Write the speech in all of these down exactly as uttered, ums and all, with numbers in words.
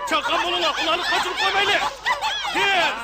چاققان بولۇڭلار، ئۇلارنى قاچۇرۇپ قويمايلى. تېز!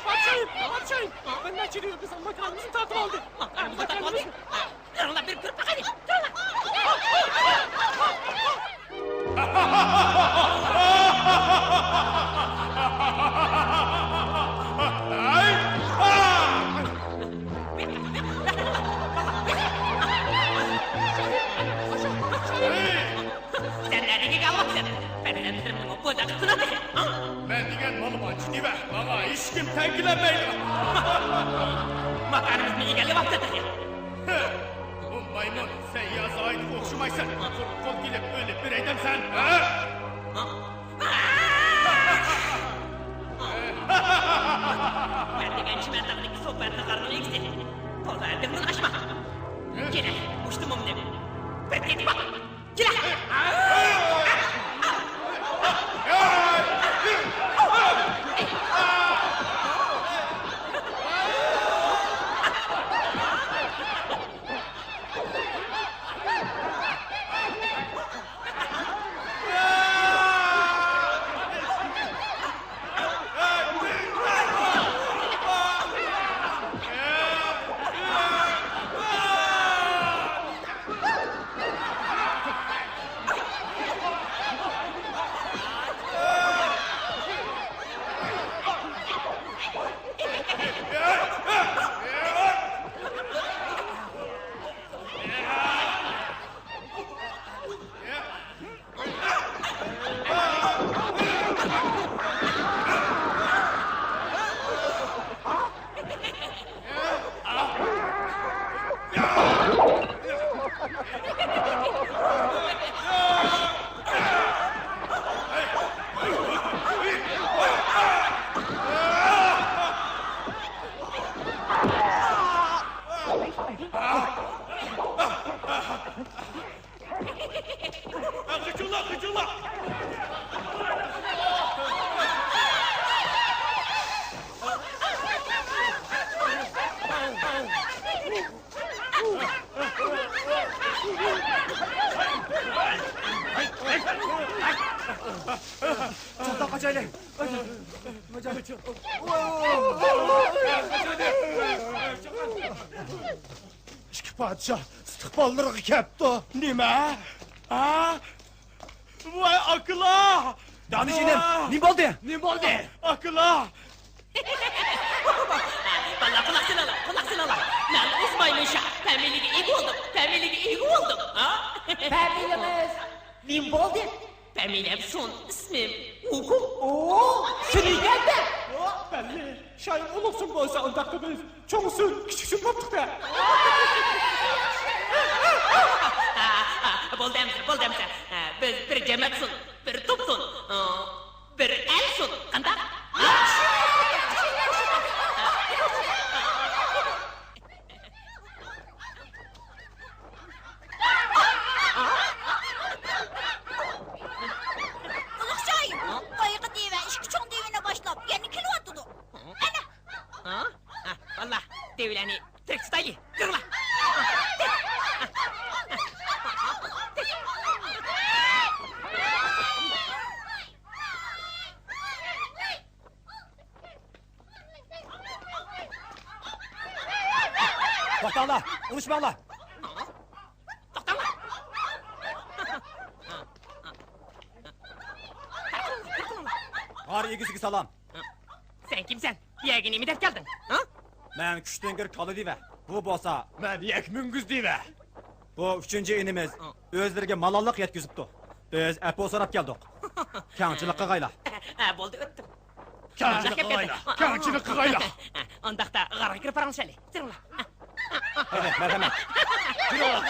پادىشاھىم، پادىشاھىم! مەن نەچچە يىل بىزنىڭ ماكانىمىزنى تارتىۋالدى. ماكانىمىزنى تارتىۋالدى؟ بېرىڭلار، بېرىپ كۆرۈپ باقايلى. بېرىڭلار. سەن نەدىكىگە ئالۋاپسەن؟ پەرزەنتلىرىمنىمۇ بوزەك قىلىۋەتتى. مەن دېگەن مال بار، جىددىي بەر. ماڭا ھېچكىم تەڭ كېلەلمەيدۇ. ماكانىمىزنى ئىگىلىۋاپتۇ تېخى. بۇ مايمۇن، سەن يا زاھىتقا ئوخشىمايسەن. قۇرۇق قول كېلىپ ئۆلۈپ بېرەي دەمسەن، ھە؟ مەن دېگەن چىمەنتاغدىكى سوپى ناھارنىڭ ئىگىسى. تولا ئەدىڭدىن ئاشما. كېلە، مۇشتۇمۇمنى بىر تېتىپ باق. كېلە. قېچىڭلار، قېچىڭلار! چاتاق قاچايلى! ئىككى پادىشاھ ئىستىقباللىرىغا كەپتۇ. نېمە؟ ھە؟ ۋاي ئاكىلا! دانىش ئىنىم، نېمە بولدى؟ نېمە بولدى؟ ئاكىلا! بالىلار، قۇلاق سېلىڭلار، قۇلاق سېلىڭلار. مەن ئۇلۇغ مايمۇن شاھ، پەمىلىگە ئىگە بولدۇم، پەمىلىگە ئىگە بولدۇم. ھە؟ پەمىلىڭىز نېمە بولدى؟ پەمىلەم سۇن، ئىسمىم ۋۇكۇ. ئو، سۈنئىي گەۋدە. بەللى، شايىن ئۇلۇغ سۇن بولسا ئۇنداق قىلىمىز. چوڭ سۈن، كىچىك سۈن بوپتۇق-دە. بولدى ئەمىسە، بولدى ئەمىسە. بىز بىر جەمەت سۇن، بىر توپ سۇن، بىر ئەل سۇن. قانداق؟ ئۇلۇغ شايىن، بايىقى دىۋە ئىككى چوڭ دىۋىنى باشلاپ يەنە كېلىۋاتىدۇ. ئەنە. ھە؟ ھە، بالىلار، دىۋىلەرنى تىرىك تۇتايلى. يۈرۈڭلار. توختاڭلار، ئۇرۇشماڭلار. قار ئىگىسىگە سالام. سەن كىمسەن؟ بۇ يەرگە نېمە دەپ كەلدىڭ؟ ھە؟ مەن كۈچتۈڭگۈر كالا دېۋە. بۇ بولسا مەن يەك مۈڭگۈز دېۋە. بۇ ئۈچىنچى ئىنىمىز ئۆزلىرىگە مالاللىق يەتكۈزۈپتۇ. بىز ئەپۇ سوراپ كەلدۇق. كەڭچىلىك قىغايلا. ھە، بولدى، ئۆتتۈم. كەڭچىلىك قىغايلا، كەڭچىلىك قىغايلا. ئۇنداقتا غارغا كىرىپ پاراڭلىشايلى. كىرىڭلار. قېنى، مەرھەمەت. كىرىڭلار.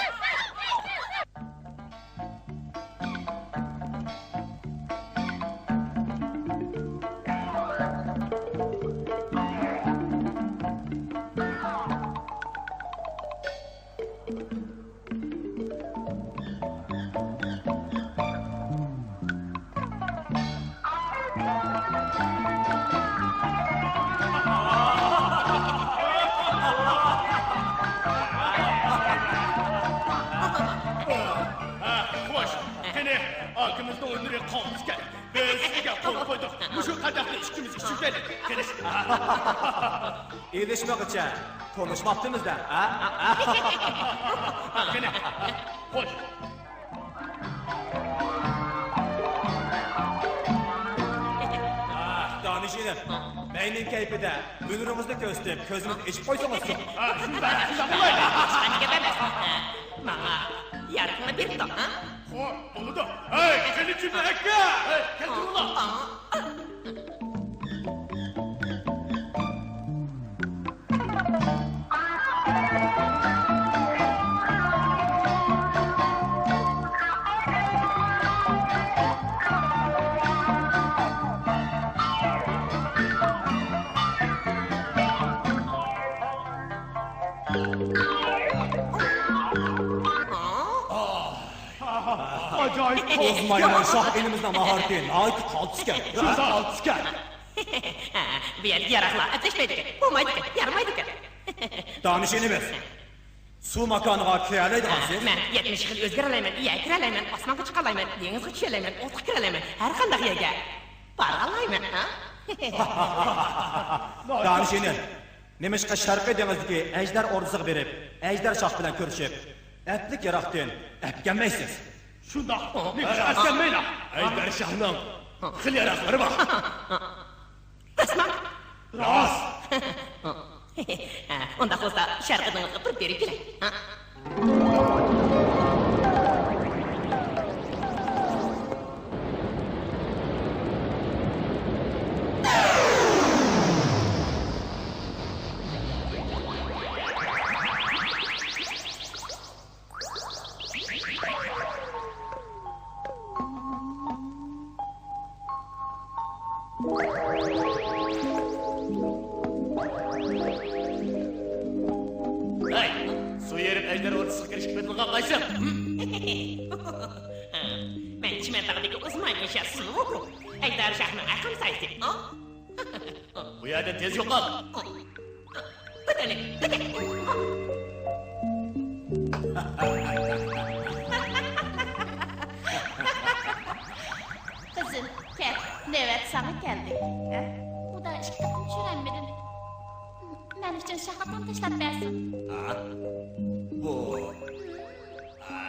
ھە، خوش. قېنى، ئاكىمىزنىڭ ھۈنىرى قالمىسىكەن. بىز سىزگە قول قويدۇق. مۇشۇ قەدەھنى ئىككىمىز ئىچىۋېتەيلى. قېنى. ئېلىشمىغۇچە تونۇشماپتىمىز-دە، ھە؟ قېنى. خوش. دانىش ئىنىم، مەينىڭ كەيپىدە ھۈنىرىڭىزنى كۆرسىتىپ، كۆزىمىزنى ئېچىپ قويسىڭىز. ھە، شۇنداق، شۇنداق بولايلى. باشقا گەپ ئەمەس. ماڭا يارىقىڭنى بېرىپ تۇر، ھە؟ خو، بولىدۇ. ھەي، قېنى جۈمە ئاكا! ھەي، كەلتۈرۈڭلار. ئاجايىپ. ئوزمايمەن، شاھ ئىنىمىزنىڭ ماھارىتى ناھايىتى قالتىس ئىكەن. شۇنداق قالتىس ئىكەن. بۇ يەردە ياراقلار ئەپلەشمەيدىكەن، بولمايدىكەن، يارىمايدىكەن. دانىش ئىنىمىز، سۇ ماكانىغا كىرەلەيدىغانسىز؟ مەن يەتمىش خىل ئۆزگىرەلەيمەن، يەرگە كىرەلەيمەن، ئاسمانغا چىقالايمەن، دېڭىزغا چۈشەلەيمەن، ئوتقا كىرەلەيمەن، ھەر قانداق يەرگە بارالايمەن، ھە؟ دانىش ئىنىم، نېمىشقا شەرقىي دېڭىزدىكى ئەجدەر ئوردىسىغا بېرىپ، ئەجدەر شاھ بىلەن كۆرۈشۈپ، ئەپلىك ياراقتىن ئەپكەنمەيسىز؟ شۇنداق، نېمىشقا ئەپكەنمەيلا؟ ئەجدەر شاھنىڭ خېلى ياراقلىرى بار. راستمۇ؟ راست. ئۇنداق بولسا، شەرقىي دېڭىزغا بىر بېرىپ كېلەي. ھەي، سۇ يېرىپ ئەجدەر ئوردىسىغا كىرىشكە پېتىنغان قايسىڭ؟ مەن چىمەنتاغدىكى ئوزمايمۇ شاھ سۇنۇۋوكۇ، ئەجدەر شاھنىڭ ھەمسايىسى. بۇ يەردىن تېز يوقال! قىزىم، كەل، نۆۋەت ساڭا كەلدى. ھە؟ ئۇدا ئىككى قېتىم چۈشۈرەلمىدىم. مەن ئۈچۈن شاھلىقىنى تاشلاپ بەرسۇن. ھە؟ بۇ. ئا،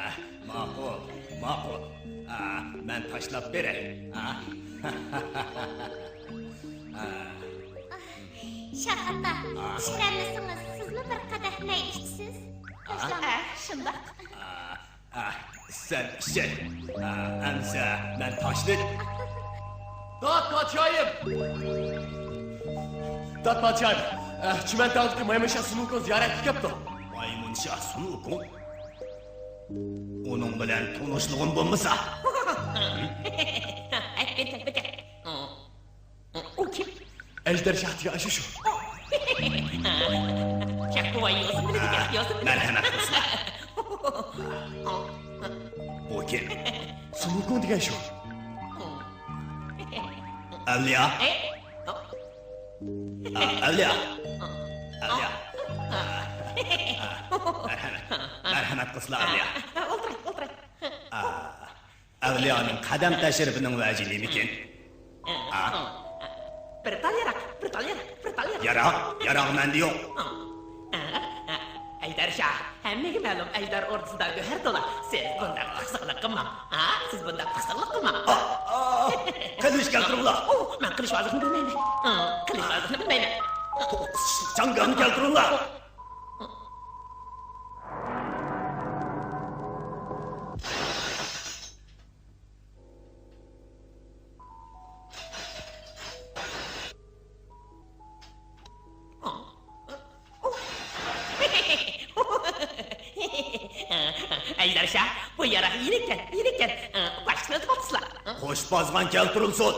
ماقۇل، ماقۇل. ئا، مەن تاشلاپ بېرەي. ئا. ئا. شاھ ئاتا، ئا. چۈشۈرەلمىسىڭىز، سىزمۇ بىر قەدەھ نەي ئىچىسىز. ئا. ئە، شۇنداق. ئا، ئا، سەن ئىچەي. ئا، ئەمسە مەن تاشلىدىم. دات پادىشاھىم! دات پادىشاھىم! ئا، چىمەنتاغدىكى مايمۇن شاھ سۇنۇكۇڭ زىيارەتكە كەپتۇ. مايمۇن شاھ سۇنۇكۇڭ؟ ئۇنىڭ بىلەن تونۇشلۇقۇم بولمىسا. ئۇ كىم؟ ئەجدەر شاھ دېگەن ئاشۇ شۇ. شاھ بوۋاي يوزۇن بىلىدىكەن، يوزۇن بىلىدىكەن. مەرھەمەت قىلسىلا. بۇ كىم؟ سۇنۇكۇڭ دېگەن شۇ. ئەۋلىيا. ئا، ئەۋلىيا. ئەۋلىيا. مەرھەمەت. مەرھەمەت قىلسىلا، ئەۋلىيا. ئولتۇرۇڭ، ئولتۇرۇڭ. ئا، ئەۋلىيانىڭ قەدەم تەشرىپىنىڭ ۋەجى نېمىكىن؟ ئا؟ بىر تال ياراق، بىر تال ياراق، بىر تال ياراق. ياراق؟ ياراق مەندە يوق. ئەجدەر شاھ، ھەممىگە مەلۇم، ئەجدىھار ئوردىسىدا گۆھەر تولا. سىز بۇنداق پىخسىقلىق قىلماڭ. ھا؟ سىز بۇنداق پىخسىقلىق قىلماڭ. ئا، ئا، قىلىچ كەلتۈرۈڭلار. ئۇ، مەن قىلىچ بارلىقىنى بىلمەيمەن. ئا، قىلىچ بارلىقىنى بىلمەيمەن. چاڭگالنى كەلتۈرۈڭلار. ئەجدىھار شاھ، بۇ ياراق يېنىككەن، يېنىككەن. باشقىسىنى ئۇنتۇپ قاپسىلەر. قوش بازغان كەلتۈرۈلسۇن.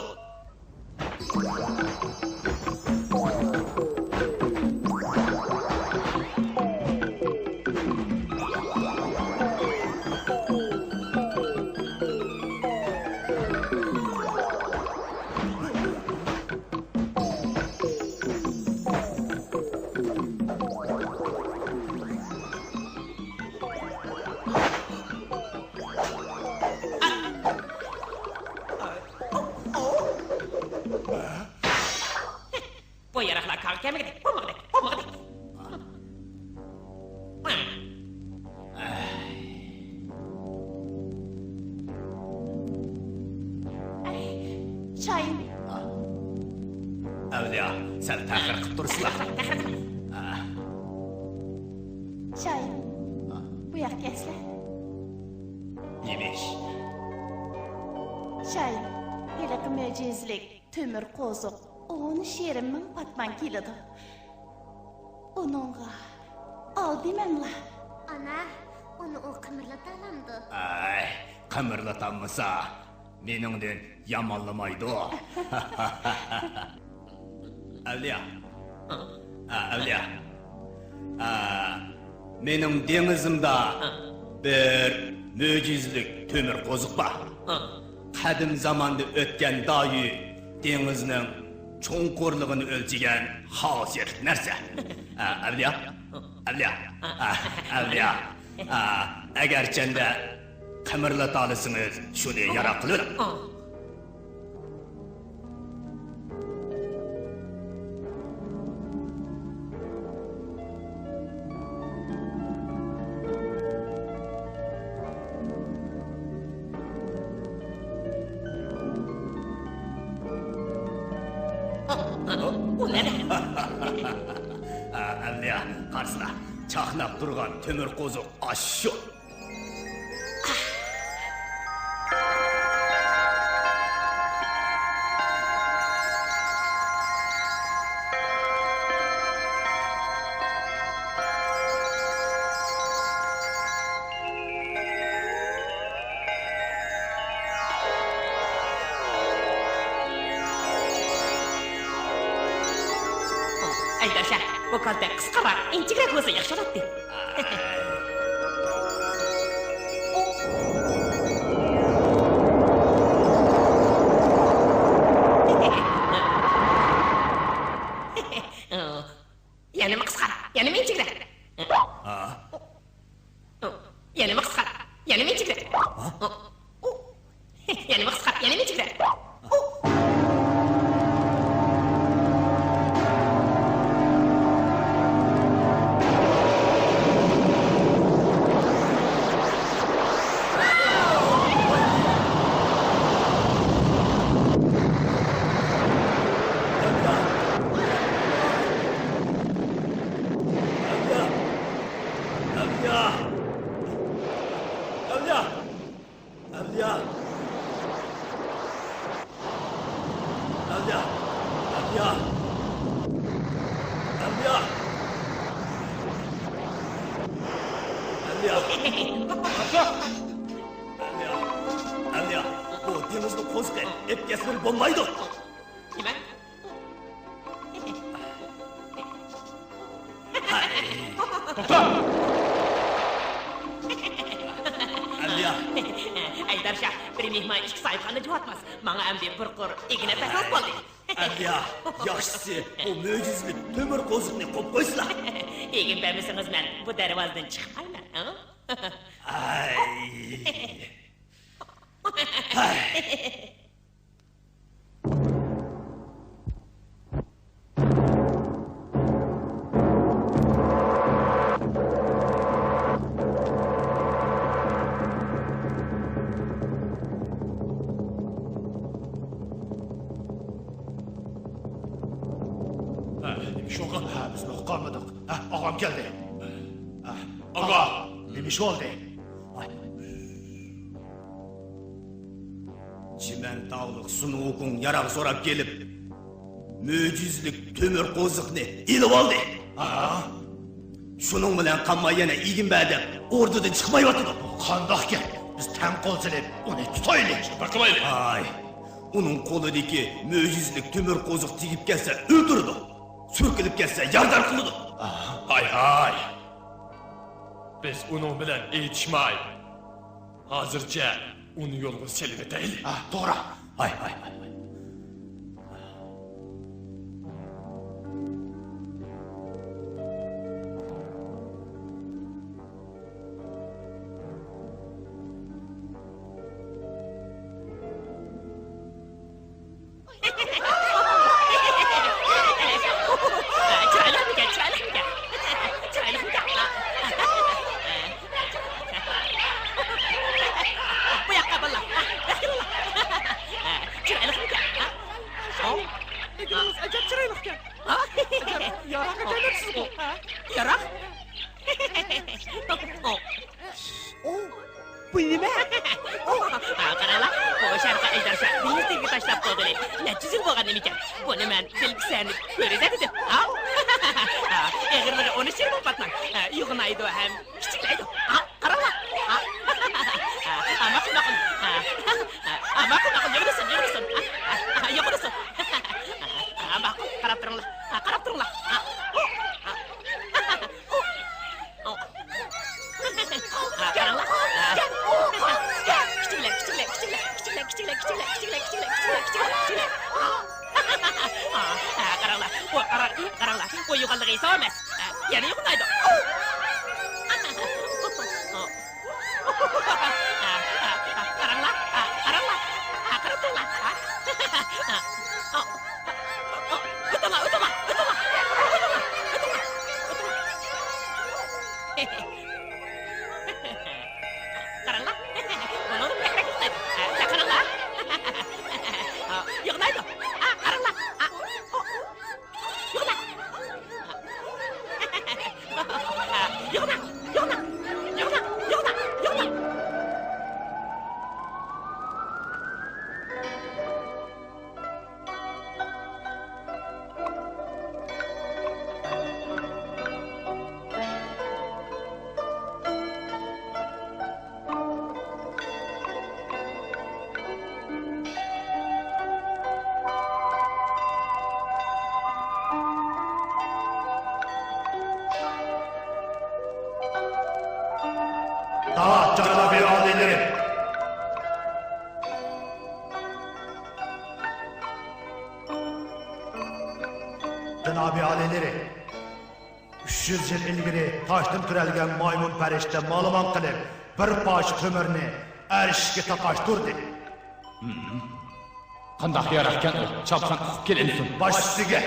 بۇ ياراقلار كارغا كەلمىگۈدەك، بولمىغۇدەك، بولمىغۇدەك. شاھىم. ئەۋلىيا، سەل تەخىر قىپ تۇرسىلا. تەخىر قىپ. شاھىم، بۇ ياققا كەلسىلە. نېمە ئىش؟ شاھىم، ھېلىقى مۆجىزىلىك تۆمۈر قوزۇق ئون ئۈچ يېرىم مىڭ پاتمان كېلىدۇ. ئۇنىڭغا ئالدىمەڭلار. ئانا، ئۇنى ئۇ قىمىرلىتالامدۇ؟ ئەي، قىمىرلىتالمىسا، مېنىڭدىن يامانلىمايدۇ. ئەۋلىيا. ئا، ئەۋلىيا. ئا، مېنىڭ دېڭىزىمدا بىر مۆجىزىلىك تۆمۈر قوزۇق بار. قەدىم زاماندا ئۆتكەن دايى دېڭىزنىڭ چوڭقۇرلۇقىنى ئۆلچىگەن خاسىيەتلىك نەرسە. ئا، ئەۋلىيا. ئەۋلىيا. ئا، ئەۋلىيا. ئا، ئەگەرچەندە قىمىرلىتالىسىڭىز، شۇنى ياراق قىلىۋېلىڭ. ئۇ نەدە؟ ئەۋلىيا، قارىسىلا، چاقناپ تۇرغان تۆمۈر قوزۇق ئاشۇ. ئەي داشا، بۇ كالتەك قىسقىراق، ئىنچىكىرەك بولسا ياخشى بولاتتى. يەنىمۇ قىسقا، يەنىمۇ ئىنچىكىرەك. يەنىمۇ قىسقا، يەنىمۇ ئىنچىكىرەك. يەنىمۇ قىسقا، يەنىمۇ ئىنچىكىرەك. ئەۋلىيا! ئەۋلىيا! ئەۋلىيا! ئەۋلىيا! ئەۋلىيا! ئەۋلىيا! ئەۋلىيا! بۇ دېڭىزنىڭ قوزۇقى، ئېلىپ كەتسىلىرى بولمايدۇ. نېمە؟ توختا! ئەۋلىيا! ئەي دارشا، بىر مېھمان ئىككى ساھىبخانىنى جۇۋاتماس. ماڭا ئەمدى بىر قۇر ئىگىنە پەسەل بولدى. ئەۋلىيا، ياخشىسى، بۇ مۆجىزىلىك تۆمۈر قوزۇقنى قويۇپ قويسىلا. ئىگىنە بەرمىسىڭىز، مەن بۇ دەرۋازىدىن چىقمايمەن، ھە؟ ئەي. ھە، ئاغام كەلدى. ھە، ئاغا، نېمە ئىش بولدى؟ چىمەن تاغلىق سۇن ۋۇكۇڭ ياراغ سوراپ كېلىپ، مۆجىزىلىك تۆمۈر قوزۇقنى ئېلىۋالدى. ھە؟ شۇنىڭ بىلەن قالماي يەنە ئىگىم بەر دەپ ئوردىدىن چىقمايۋاتىدۇ. قانداق گەپ؟ بىز تەڭ قول سېلىپ ئۇنى تۇتايلى. شۇنداق قىلايلى. ھاي، ئۇنىڭ قولىدىكى مۆجىزىلىك تۆمۈر قوزۇق تېگىپ كەتسە ئۆلتۈرىدۇ. سۈركىلىپ كەتسە ياردەم قىلىدۇ. ھاي، ھاي. بىز ئۇنىڭ بىلەن ئېيتىشماي، ھازىرچە ئۇنى يولغا سېلىۋېتەيلى. ھە، توغرا. ھاي، ھاي، ھاي، ھاي. چىرايلىقمىكەن، چىرايلىقمىكەن؟ چىرايلىقمىكەن؟ بۇ ياققا بالىلار، بۇ ياققا كېلىڭلار. چىرايلىقمىكەن؟ ئەگرىڭىز ئەجەب چىرايلىقكەن. ئەجەب ياراق ئەكەلمەپسىزغۇ؟ ياراق؟ بۇ نېمە؟ ھا، قاراڭلار، بۇ شەرقىي ئەجدىھا دېڭىز تېگىگە تاشلاپ قويغىلى نەچچە يۈز يىل بولغان نېمىكەن. بۇنى مەن بىلكۈسەننى كۆرۈزە دېدىم. ھا؟ ھا، ئېغىرلىقى ئون ئۈچ يىل بولۇپاتماڭ. ھا، يوغىنايدۇ ھەم كىچىكلەيدۇ. ھا، قاراڭلار. ھا، ھا، ماقۇل، ماقۇل. ھا، ھا، ماقۇل، ماقۇل، يوغىنىسۇن، يوغىنىسۇن. ھا، ھا، ھا، يوغىنىسۇن. ھا، ماقۇل، قاراپ تۇرۇڭلار. ھا، قاراپ تۇرۇڭلار. ھا، ھا، ھا. قاراڭلار. كىچىكلەر، كىچىكلەر. قاراڭلار. ئۇ، قاراڭلار. ئۇ يوغانلىق ئېسى ئەمەس. يەنە يوغىنايدۇ. قاراڭلار. قاراڭلار. قاراپ تۇرۇڭلار. ئۆتۈڭلار، ئۆتۈڭلار، ئۆتۈڭلار. قاراڭلار. بۇلار بەكرەك يوغىنايدۇ. ھە، قاراڭلار. يوغىنايدۇ. ھە، قاراڭلار. ھە. يوغىنا. يوغىنا. يوغىنا. يوغىنا. يوغىنا. يوغىنا. تا جانابىي ئالىيلىرى! جانابىي ئالىيلىرى! ئۈچ يۈز يىل ئىلگىرى تاشتىن تۈرەلگەن مايمۇن پەرىشتە مالىمان قىلىپ، بىر پارچە تۆمۈرنى ئەرشكە تاقاشتۇردى. قانداق ياراقكەن ئۇ؟ چاپسان ئۇقۇپ كېلىنسۇن. باش ئۈستىگە!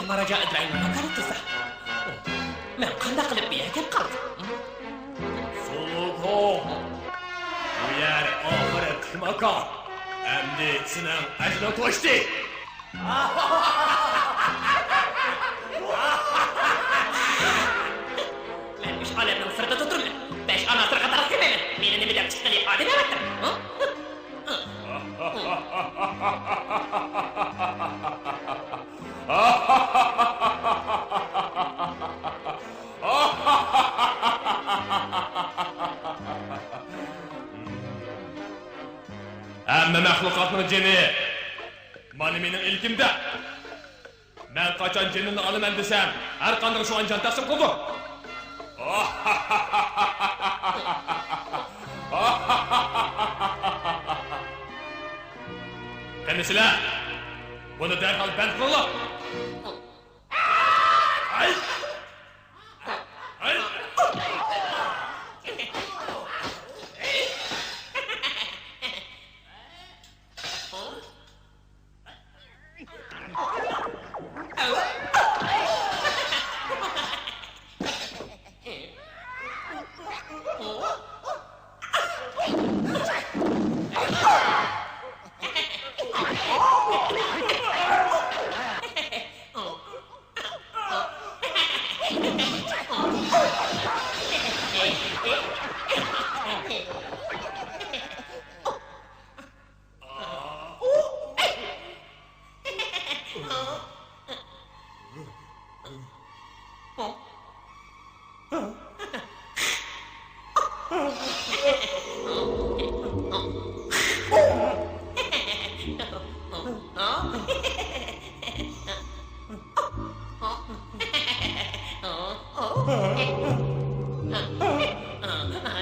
ماراجان ئىبراھىم ۋاكالىتى تۇرسا. مەن قانداق قىلىپ بۇ يەرگە كەپ قالدىم؟ سۇنۇكو، بۇ يەر ئاخىرى قىماكان. ئەمدى سېنىڭ ئەجىلىڭ توشتى. مەن ئۈچ ئالەمنىڭ سىرتىدا تۇرىمەن. بەش ئاناسىر قاتارلىق كۆرمەيمەن. مېنى نېمە دەپ چىققىلى ئادەم ئەۋەتتىم؟ ھە؟ ھەممە مەخلۇقاتنىڭ جېنى مانا مېنىڭ ئىلكىمدە. مەن قاچان جېنىمنى ئالىمەن دېسەم، ھەر قاندىقى شۇ ئانچان تەقسىم قىلىدۇ. قېنى سىلەر، بۇنى دەرھال بەند قىلىڭلار. ھەي! ھەي!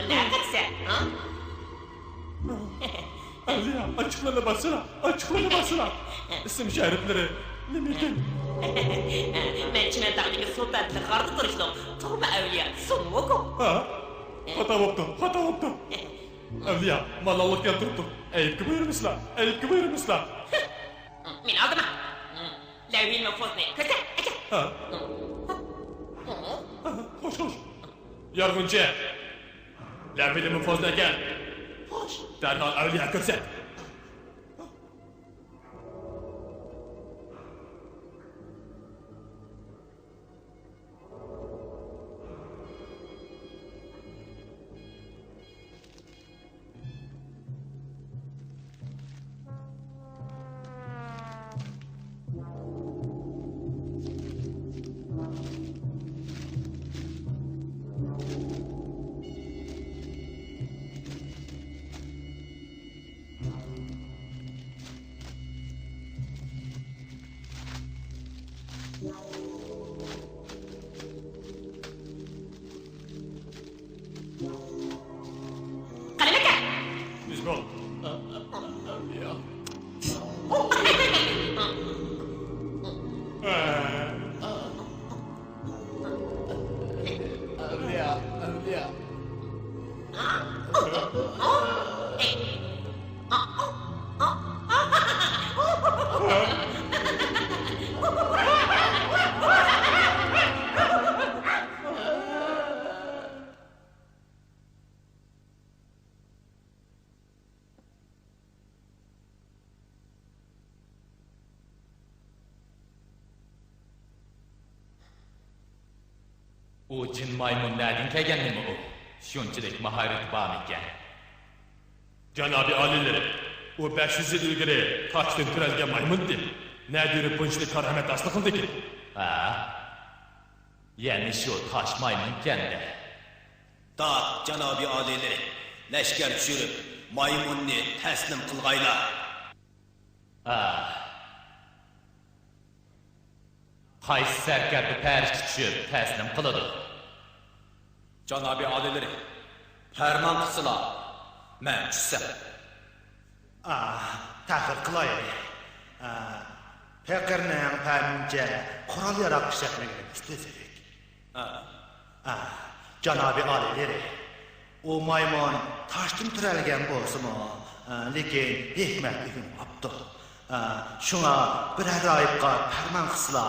نەقىتسە، ھە؟ ئەۋلىيا، ئاچچىقلىرىنى باسسىلا، ئاچچىقلىرىنى باسسىلا. ئىسىم شەرىپلىرى نېمە ئىكەن؟ مەن چىمەنتاغدىكى سۇ پەردىلىك غاردا تۇرۇشلۇق تۇغما ئەۋلىيا سۇنۋوكو. ھە؟ خاتا بوپتۇ، خاتا بوپتۇ. ئەۋلىيا، مالاللىق كەلتۈرۈپتۇ. ئەيىبكە بۇيرۇمىسىلا، ئەيىبكە بۇيرۇمىسىلا. مېنى ئالدىما. لەۋھىل مەھفۇزنى كۆرسەت، ئەكەل. ھە؟ خوش، خوش. يارغۇنچى، لەۋھىل مەھفۇزنى ئەكەل. خوش. دەرھال ئەۋلىياغا كۆرسەت. قەلەم ئەكەل! بىز بول. ئەۋلىيا، ئەۋلىيا. ئۇ جىن مايمۇن نەدىن كەلگەن نېمە ئۇ؟ شۇنچىلىك ماھارىتى بارمىكەن؟ جانابىي ئالىيلىرى، ئۇ بەش يۈز يىل ئىلگىرى تاشتىن تىرەلگەن مايمۇنتى. نەدە يۈرۈپ بۇنچىلىك كارامەت ھاسىل قىلدىكىن؟ ھە؟ يەنى شۇ تاش مايمۇنكەن-دە. داپ، جانابىي ئالىيلىرى، لەشكەر چۈشۈرۈپ، مايمۇننى تەسلىم قىلغايلا. ئا. قايسى سەركەردە پەرىشتە چۈشۈپ تەسلىم قىلىدۇ؟ جانابىي ئالىيلىرى، پەرمان قىلسىلا، مەن چۈشسەم. ئا، تەخىر قىلايلى. ئا، پېقىرنىڭ پەمىنچە قورال-ياراغ ئىشلەتمىگىنى تۈزۈك. ئا. ئا، جانابىي ئالىيلىرى، ئۇ مايمۇن تاشتىن تىرەلگەن بولسىمۇ، ئا، لېكىن ھېكمەت ئۆگىنىۋاپتۇ. ئا، شۇڭا بىرەر راھىبقا پەرمان قىلسىلا،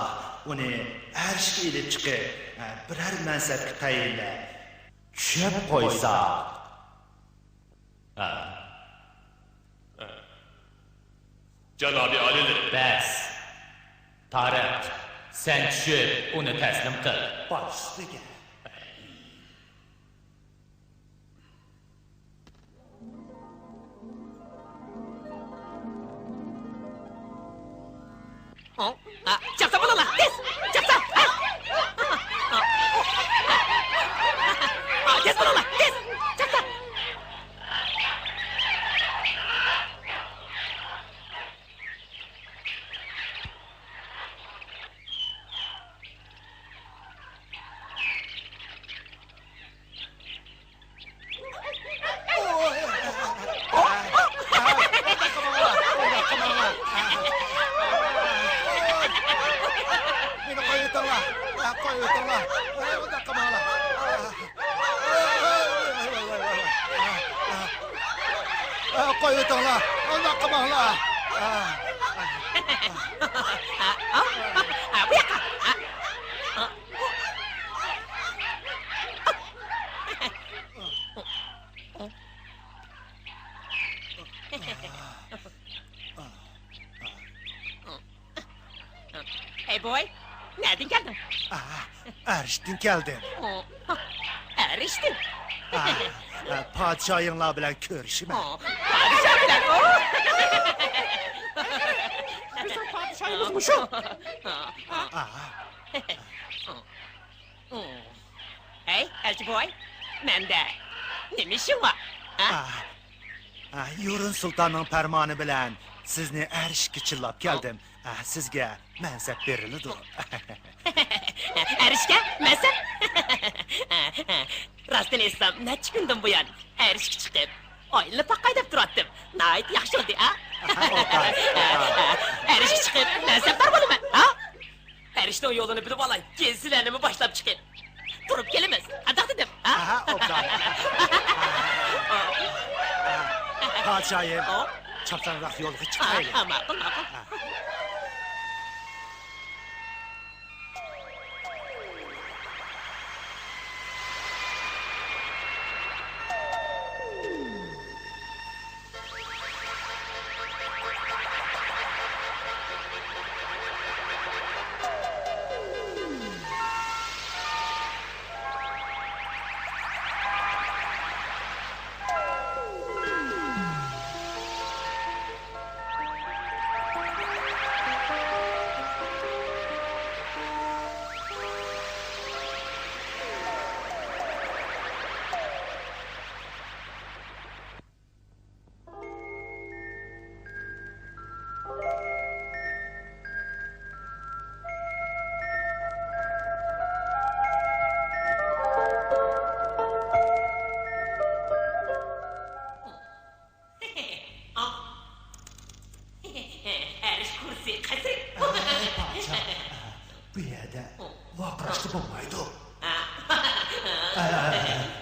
ئۇنى ئەرشكە ئېلىپ چىقىپ، بىرەر مەنسەپكە تەيىنلەپ، چۈشۈرۈپ قويساق. ھە. جانابىي ئالىيلىرى. بەس. تارىق، سەن چۈشۈپ، ئۇنى تەسلىم قىل. باش ئۈستىگە. چاپسان بولۇڭلار، تېز! چاپسان! تېز بولۇڭلار، تېز! چاپسان! مېنى قويۇۋېتىڭلار، قويۇۋېتىڭلار، ئۇنداق قىلماڭلار. قويۇۋېتىڭلار، ئۇنداق قىلماڭلار. بۇ ياققا. ھەي بوۋاي، نەدىن كەلدىڭ؟ ئەرشتىن كەلدىم. ئەرشتىن؟ پادىشاھىڭلار بىلەن كۆرۈشىمەن. پادىشاھ بىلەن؟ بىزنىڭ پادىشاھىمىز مۇشۇ. ھەي، ئەلچى بوۋاي، مەندە نېمە ئىشىڭ بار؟ ھە؟ ئا، ئا، يۇرۇن سۇلتاننىڭ پەرمانى بىلەن سىزنى ئەرشكە چىللاپ كەلدىم. ئا، سىزگە مەنسەپ بېرىلىدۇ. ئەرشكە مەنسەپ؟ راستىنى ئېيتسام، نەچچە كۈندىن بۇيان ئەرشكە چىقىپ، ئايلىنىپ باقاي دەپ تۇراتتىم. ناھايىتى ياخشى بولدى، ھە؟ ئەرشكە چىقىپ مەنسەپدار بولىمەن، ھە؟ پەرىشتىنىڭ يولىنى بىلىپ ئالاي، كېيىن سىلەرنىمۇ باشلاپ چىقىپ تۇرۇپ كېلىمىز. قانداق دېدىم؟ ھە؟ ئاھا، ئوبدان. پادىشاھىم، چاپسانراق يولغا چىقايلى. ئاھا، ماقۇل، ماقۇل. ئەرش كۇرسى قەسرى. ئەي، پادىشاھ، بۇ يەردە ۋارقىراشقا بولمايدۇ. ئە،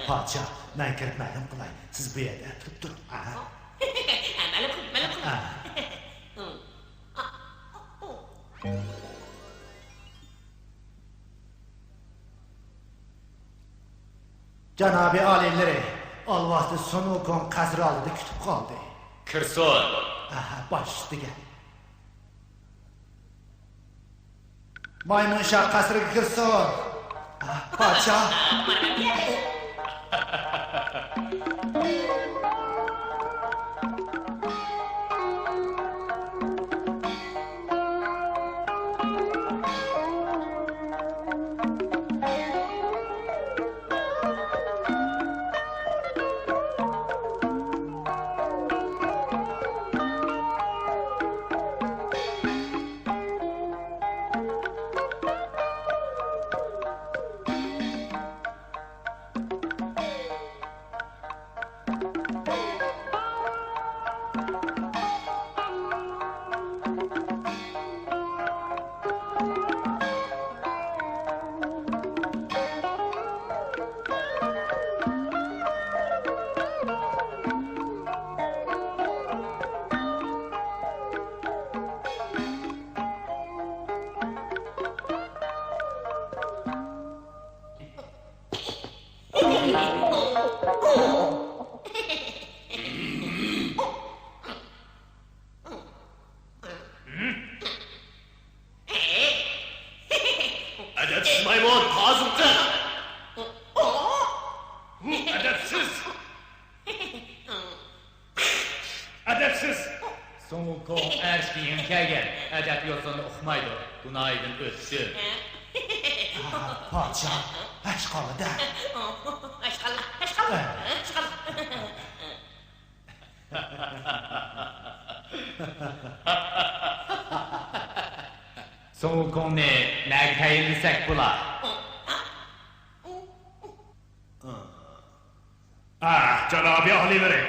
پادىشاھ، مەن كىرىپ مەلۇم قىلاي. سىز بۇ يەردە تۇرۇپ تۇرۇڭ. ئە. مەلۇم قىل، مەلۇم قىل. ئە. جانابىي ئالىيلىرى، ئالۋاستى سۇن ۋۇكوڭ قەسرى ئالدىدا كۈتۈپ قالدى. كىرسۇن! ئەھە، باش ئۈستىگە. مايمۇن شاھ قەسرىگە كىرسۇن! ئە، پادىشاھ! ئەدەپسىز مايمۇن، تازىمۇ قىل. ئەدەپسىز. ئەدەپسىز. سۇڭ ۋۇكوڭ ئەرشكە يېڭى كەلگەن، ئەدەپ يوسۇننى ئۇقمايدۇ، گۇناھىدىن ئۆتسۇن. پادىشاھ، ئاشقالىدە. ئاشقاللا، ئاشقاللا، ئاشقاللا. سۇڭ ۋۇكوڭنى نەگە تەيىنلىسەك بولا؟ ئاھ، جانابىي ئالىيلىرى،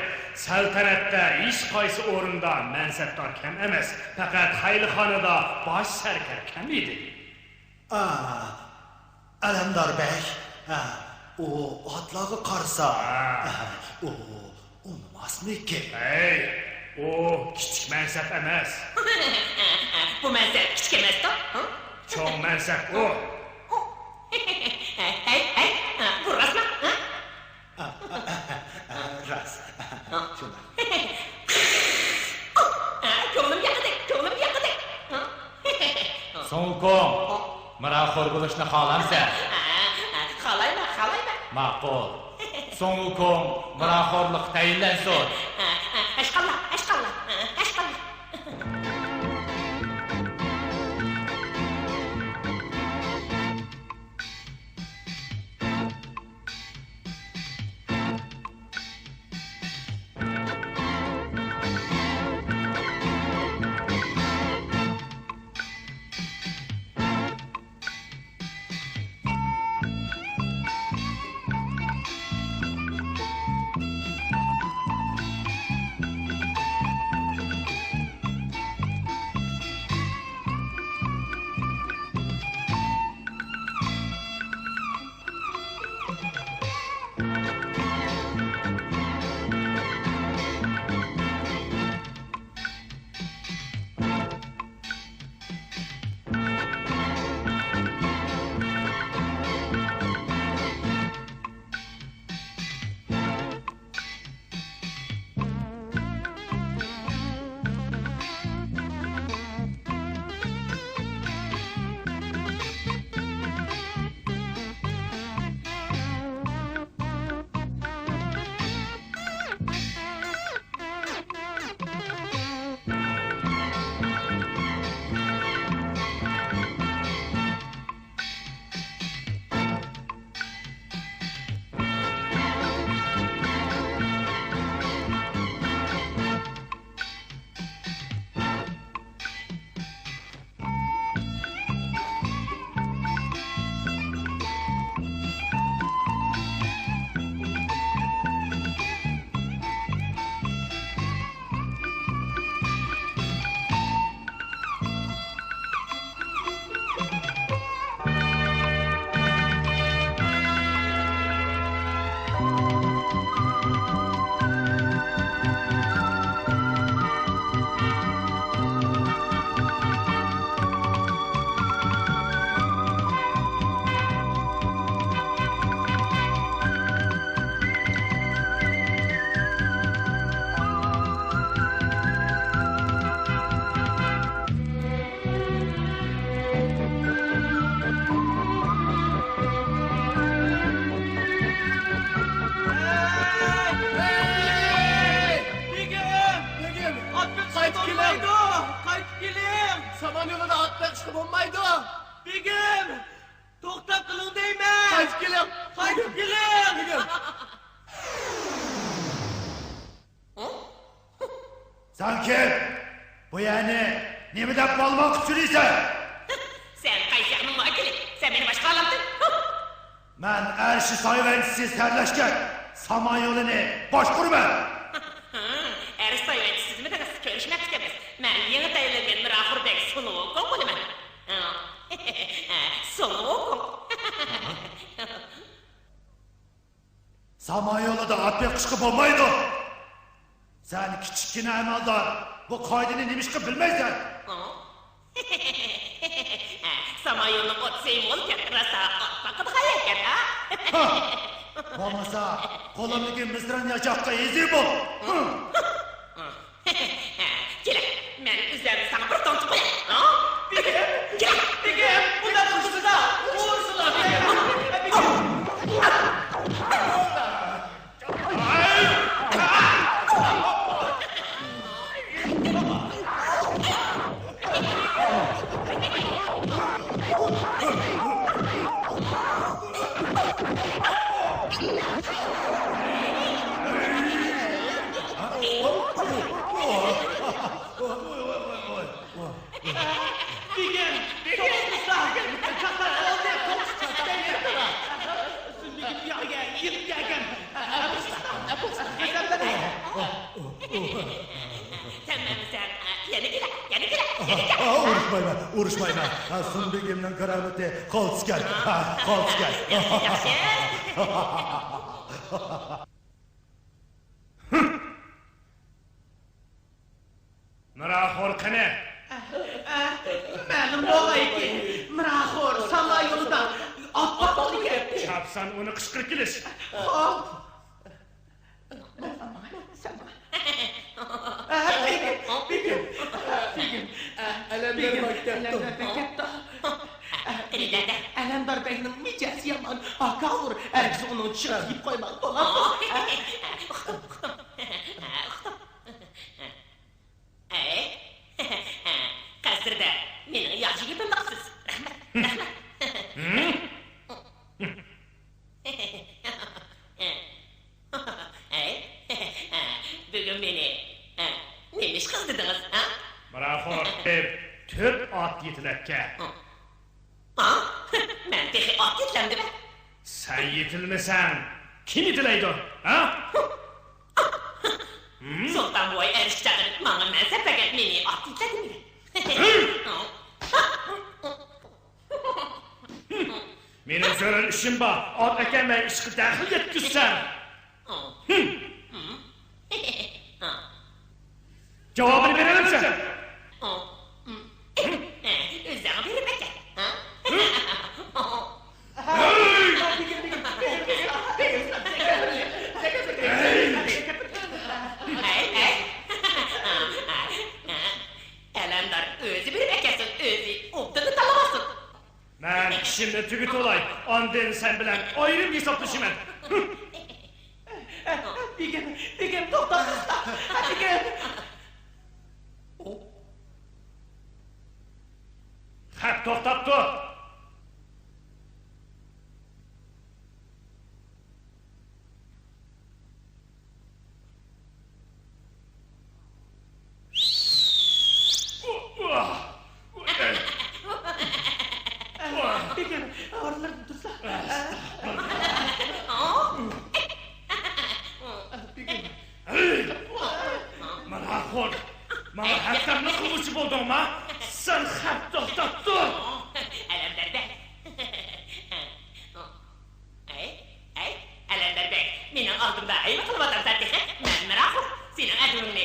سەلتەنەتتە ھېچقايسى ئورۇندا مەنسەپدار كەم ئەمەس، پەقەت خەيلىخانىدا باش سەركەر كەم ئىدى. ئا، ئەلەمدار بەگ، ئا، ئۇ ئاتلارغا قارىسا، ئا، ئۇ ئۇنىماسمىكىن؟ ھەي، ئۇ كىچىك مەنسەپ ئەمەس. بۇ مەنسەپ كىچىك ئەمەستۇ؟ ھە؟ چوڭ مەنسەپ ئۇ. ھەي، ھەي، بۇ راستمۇ؟ ھە؟ راست. شۇنداق. كۆڭلۈم ياقىدى، كۆڭلۈم ياقىدى. سۇڭ ۋۇكوڭ، مىراخور بولۇشنى خالامسەن؟ خالايمەن، خالايمەن. ماقۇل. سۇڭ ۋۇكوڭ مىراخورلۇققا تەيىنلەنسۇن. ئاشقاللا، ئاشقاللا، ئاشقاللا. بېگىم! بېگىم! ئات بېقىشقا بولمايدۇ! قايتىپ كېلىڭ! سامان يولىدا ئات بېقىشقا بولمايدۇ! بېگىم! توختاپ قېلىڭ دەيمەن! قايتىپ كېلىڭ! قايتىپ كېلىڭ! بېگىم! سەن كىم؟ بۇ يەرنى نېمە دەپ مالىمانغا چۈشۈرىسەن؟ سەن قايسى ياقنىڭ ۋەكىلى؟ سەن مېنى باشقۇرالامتىڭ؟ مەن ئەرشى سايۋەنچىسى سەرلەشكەر سامان يولىنى باشقۇرىمەن. ئەرشى سايۋەنچىسىمۇ دېدىڭىز، كۆرۈشمەپتىكەنمىز. مەن يېڭى تەيىنلەنگەن مىراخور بەگ سۇن ۋۇكوڭ بولىمەن. سۇن ۋۇكوڭ. سامان يولىدا ئات بېقىشقا بولمايدۇ. سەن كىچىككىنە ئەمەلدار، بۇ قائىدىنى نېمىشقا بىلمەيسەن؟ سامان يولىنىڭ ئوت سېيى مولكەن، راسا ئات باقىدىغان يەركەن، ھە؟ ھا! بولمىسا، قولۇمدىكى مىسران ياچاققا ھېزىر بول. كېلە، مەن ئۆزۈم ساڭا بىر تونۇتۇپ قوياي. ھا؟ بېگىم! كېلە! بېگىم! بۇنداق قىلمىسىلا! ئۇ بۈگۈن، بۈگۈن، بۈگۈن، چاپان ئالدى، تومۇز چىقىپ كەتتى. سۈنبۈگۈل ياغىگە يېنىپ كەلگەن. سەن مەنمىسەن؟ يەنە كېلە، يەنە كېلە، يەنە كېلە. ئۇرۇشمايمەن، ئۇرۇشمايمەن. سۈنبۈگۈلنىڭ كارامىتى قالتىسكەن، قالتىسكەن. ياخشى، ياخشى. مىراخور قېنى؟ ئە، ئە، مەلۇم بولغايكى، مىراخور ساما يولىدا ئاپئاق بولۇپ كەتتى. چاپسان ئۇنى قىچقىرىپ كېلىش. خوپ. ئە، بېگىم، بېگىم، بېگىم. ئەلەمدار بېگىم، بەك كەپتۇ. ئەلەمدار بەك كەپتۇ. ئەلەمدار بەگنىڭ مىجەزى يامان، ھاكاۋۇر. ھەرگىز ئۇنىڭ چىشىغا تېگىپ قويماڭ، بولامدۇ؟ ئۇقتۇم، ئۇقتۇم. ئۇقتۇم. ئەي، قەسىردە مېنىڭ ياخشى گېپىمنى قىلىسىز. رەھمەت، رەھمەت. ئەي، بۈگۈن مېنى نېمە ئىشقا ئىزدىدىڭىز، ھە؟ مىراخور، تۆت ئات يېتىلەتكە. ھا؟ مەن تېخى ئات يېتىلەمدىمەن؟ سەن يېتىلمىسەڭ، كىم يېتىلەيدۇ، ھە؟ سۇلتان بوۋاي ئەرشكە چاقىرىپ، ماڭىمەن سەن پەقەت مېنى ئات يېتىلە دېمىگىن. مېنىڭ زۆرۈر ئىشىم بار، ئات ئەكەلمەي ئىشقا دەخلى يەتكۈزسەن. جاۋابىنى بېرەلەمسەن؟ ئۆزۈڭ بېرىپ ئەكەل. ھەي! ھەي! ئەلەمدار ئۆزى بېرىپ ئەكەلسۇن، ئۆزى ئوبدانلا تاللىۋالسۇن. مەن ئىشىمنى تۈگىتىۋالاي، ئاندىن سەن بىلەن ئايرىم ھېسابلىشىمەن. بېگىم، بېگىم، توختاڭلار، بېگىم. خەپ توختاپتۇ. بېگىم، ئارىلىرىدىن تۇرسا. بېگىم. مانا خوت، ماڭا ھەقسەنلىك قىلغۇچى بولدۇڭما؟ سەن خەپ توختاپ تۇر. ئەلەمدار بەگ. ئەي، ئەي، ئەلەمدار بەگ، مېنىڭ ئالدىمدا ھەيۋە قىلىۋاتامسەن تېخى؟ مەن مىراخور، سېنىڭ ئەدىۋىڭنى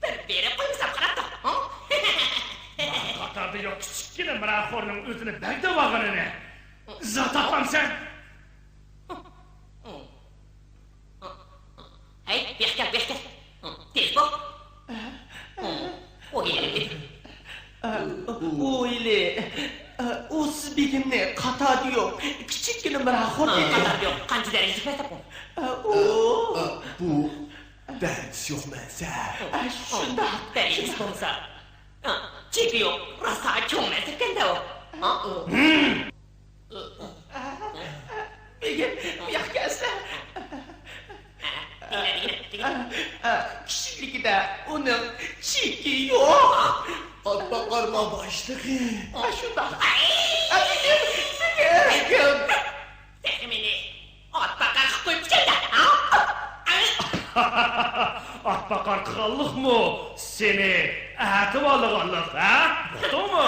بىر بېرىپ قويمىسام قاراپتۇ، ھە؟ قاتاردا يوق كىچىككىنە مىراخورنىڭ ئۆزىنى بەگ دەۋالغىنىنى ئىزاھ تاپامسەن؟ ھەي، بېقىپ كەل، بېقىپ كەل. تېز بول. ئويلىرىم دېدىم. ئويلى. ئۇ سىز بېگىمنى قاتاردا يوق كىچىككىنە مىراخور دېدى. قاتاردا يوق، قانچە دەرىجىلىك مەكتەپ بۇ؟ ئۇ. بۇ دەرىجىسى يوق مەسە. شۇنداق. دەرىجىسى بولمىسا، چېكى يوق، راسا چوڭ مەكتەپكەن-دە ئۇ. بېگىم، بۇياققا كەلسە. كىچىكلىكىدە ئۇنىڭ چېكى يوق. ئات باقارما باشلىقى. شۇنداق. بېگىم، بېگىم. تېخى مېنى ئات باقار قىلىپ قويۇپتىكەن-دە، ھە؟ ئات باقار قىلغانلىقمۇ سېنى ئەتىۋالغانلىق، ھە؟ ئۇقتۇڭمۇ؟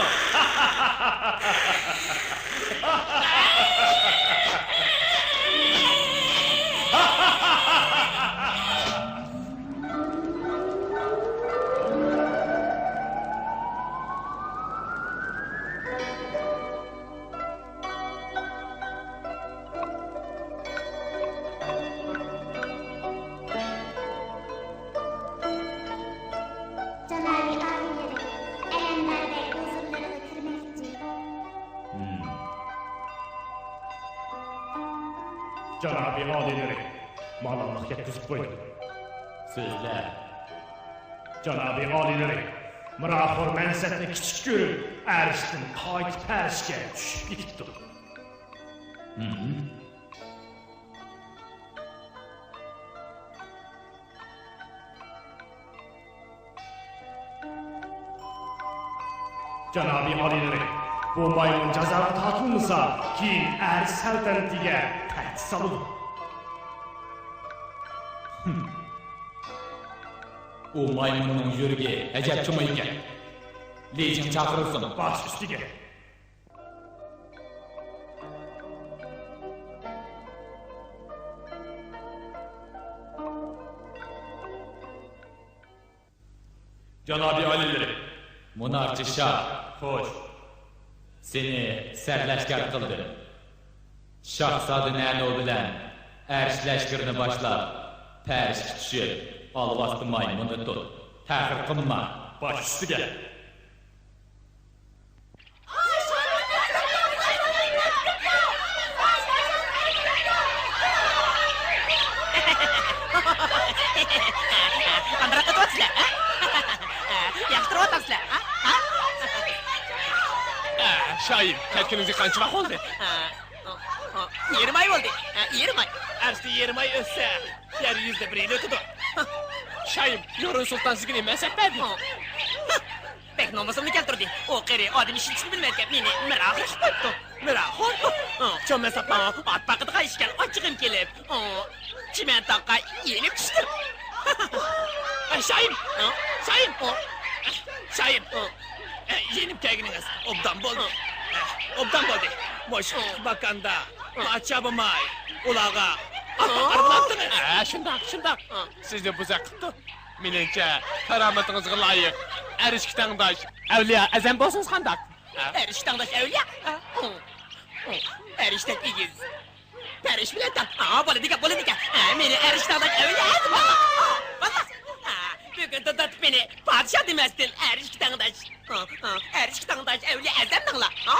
جانابىي ئالىيلىرى، ئەلەمدار بەگ ھۇزۇرلىرىغا كىرمەكچى. جانابىي ئالىيلىرى، مالاملىق يەتكۈزۈپ قويدۇم. سۆزلە. جانابىي ئالىيلىرى، مىراخور مەنسەپنى كىچىك كۆرۈپ، ئەرشتىن قايتىپ پەرشكە چۈشۈپ كېتىپتۇ. جانابىي ئالىيلىرى، بۇ مايمۇن جازاغا تارتىلمىسا، كېيىن ئەرش سەلتەنىتىگە تەھدىت سالىدۇ. ئۇ مايمۇننىڭ يۈرىكى ئەجەب چوڭ ئىكەن. لى جىڭ چاقىرىلسۇن. باش ئۈستىگە. جانابىي ئالىيلىرى! مونارچى شاھ! خوش! سېنى سەرلەشكەر قىلدىم. شاھزادە نەنۇ بىلەن ئەرش لەشكىرىنى باشلاپ، پەرشكە چۈشۈپ، ئالۋاستىماي مۇنى تۇت. تەخىر قىلما. باش ئۈستىگە. قانداق قىلىۋاتىسىلەر، ھە؟ ياخشى تۇرۇۋاتامسىلەر، ھە؟ ھە؟ ئە، شاھىم، كەتكىنىڭىزگە قانچە ۋاق بولدى؟ ئە، ئە، ئە، يېرىم ئاي بولدى. ئە، يېرىم ئاي. ئەسلى يېرىم ئاي ئۆتسە، يەر يۈزىدە بىر يىل ئۆتىدۇ. شاھىم، يورۇن سۇلتان سىزگە نېمە ھەسەپ بەردى؟ بەك نومۇسۇمنى كەلتۈردى. ئۇ قېرى ئادەم ئىشلىتىشنى بىلمەيدىكەن، مېنى مىراخور قىلىپ قويۇپتۇ. مىراخور؟ چوڭ مەسەپنىڭ ئات باقىدىغان ئىشكەن ئاچچىقىم كېلىپ، چىمەن تاغقا يېنىپ چۈشتۈم. ئە، شاھىم! ھە؟ شاھىم! ھە؟ شاھىم! ھە؟ ئە، يېنىپ كەلگىنىڭىز ئوبدان بولدى. ھە؟ ئە، ئوبدان بولدى. مۇشۇ ھە. باكاندا ھە. پادىشاھ بولماي، ئۇلارغا ھە. ئارىلاتتىڭىز. ھە، شۇنداق، شۇنداق. ھە. سىزنى بوزەك قىپتۇ. مېنىڭچە، كارامىتىڭىزغا لايىق ئەرشكە تەڭداش ئەۋلىيا ئەزەم بولسىڭىز قانداق؟ ھە؟ ئەرشكە تەڭداش ئەۋلىيا؟ ھە؟ ئەرشتەك ئېگىز. پەرش بىلەن تەڭ. ئا، بولىدىكەن، بولىدىكەن. ئا، مېنى ئەرشكە تەڭداش ئەۋلىيا ئەزەم. ئا، ئا، بۈگۈندىن تارتىپ مېنى پادىشاھ دېمەستىن، ئەرشكە تەڭداش. ئا، ئا، ئەرشكە تەڭداش ئەۋلىيا ئەزەم دەڭلار. ئا.